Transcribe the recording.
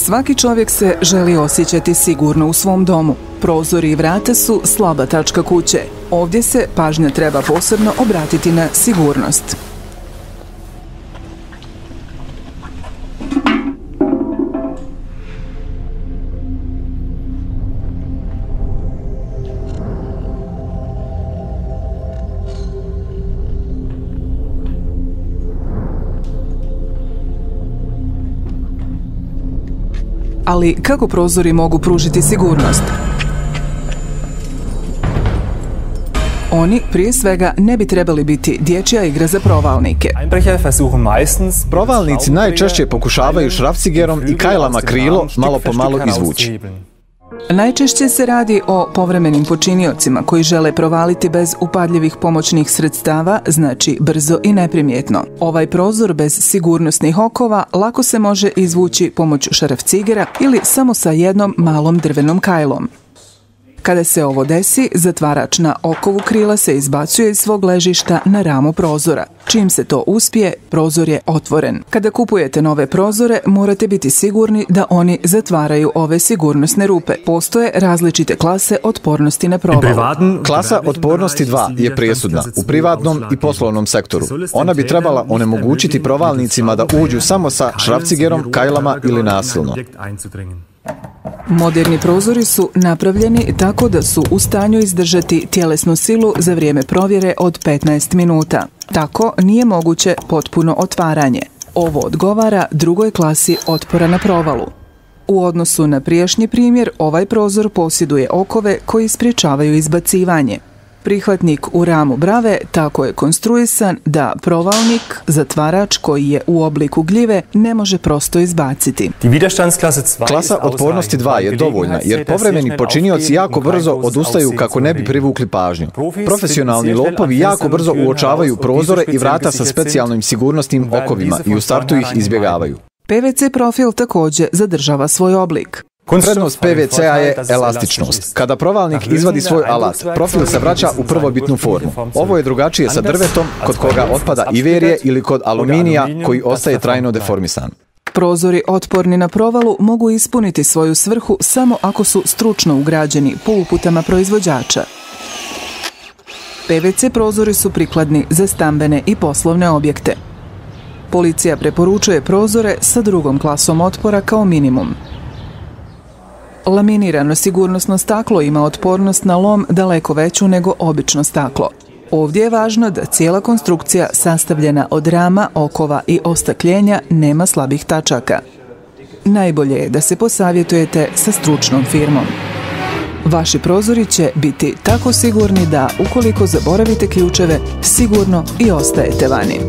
Svaki čovjek se želi osjećati sigurno u svom domu. Prozori i vrata su slaba tačka kuće. Ovdje se pažnja treba posebno obratiti na sigurnost. Ali kako prozori mogu pružiti sigurnost? Oni, prije svega, ne bi trebali biti dječja igra za provalnike. Provalnici najčešće pokušavaju šrafcigerom i kajlama krilo malo po malo izvući. Najčešće se radi o povremenim počiniocima koji žele provaliti bez upadljivih pomoćnih sredstava, znači brzo i neprimjetno. Ovaj prozor bez sigurnosnih okova lako se može izvući pomoću šrafcigera ili samo sa jednom malom drvenom kajlom. Kada se ovo desi, zatvarač na okovu krila se izbacuje iz svog ležišta na ramu prozora. Čim se to uspije, prozor je otvoren. Kada kupujete nove prozore, morate biti sigurni da oni zatvaraju ove sigurnosne rupe. Postoje različite klase otpornosti na provalu. Klasa otpornosti 2 je presudna u privatnom i poslovnom sektoru. Ona bi trebala onemogućiti provalnicima da uđu samo sa šrafcigerom, kajlama ili nasilno. Moderni prozori su napravljeni tako da su u stanju izdržati tjelesnu silu za vrijeme provjere od 15 minuta. Tako nije moguće potpuno otvaranje. Ovo odgovara drugoj klasi otpora na provalu. U odnosu na prijašnji primjer, ovaj prozor posjeduje okove koji sprječavaju izbacivanje. Prihvatnik u ramu brave tako je konstruisan da provalnik, zatvarač koji je u obliku gljive, ne može prosto izbaciti. Klasa otpornosti 2 je dovoljna jer povremeni počinioci jako brzo odustaju kako ne bi privukli pažnju. Profesionalni lopovi jako brzo uočavaju prozore i vrata sa specijalnim sigurnosnim okovima i u startu ih izbjegavaju. PVC profil također zadržava svoj oblik. Prednost PVC-a je elastičnost. Kada provalnik izvadi svoj alat, profil se vraća u prvobitnu formu. Ovo je drugačije sa drvetom, kod koga otpada iverije ili kod aluminija koji ostaje trajno deformisan. Prozori otporni na provalu mogu ispuniti svoju svrhu samo ako su stručno ugrađeni po uputama proizvođača. PVC prozori su prikladni za stambene i poslovne objekte. Policija preporučuje prozore sa drugom klasom otpora kao minimum. Laminirano sigurnosno staklo ima otpornost na lom daleko veću nego obično staklo. Ovdje je važno da cijela konstrukcija sastavljena od rama, okova i ostakljenja nema slabih tačaka. Najbolje je da se posavjetujete sa stručnom firmom. Vaši prozori će biti tako sigurni da ukoliko zaboravite ključeve, sigurno i ostajete vani.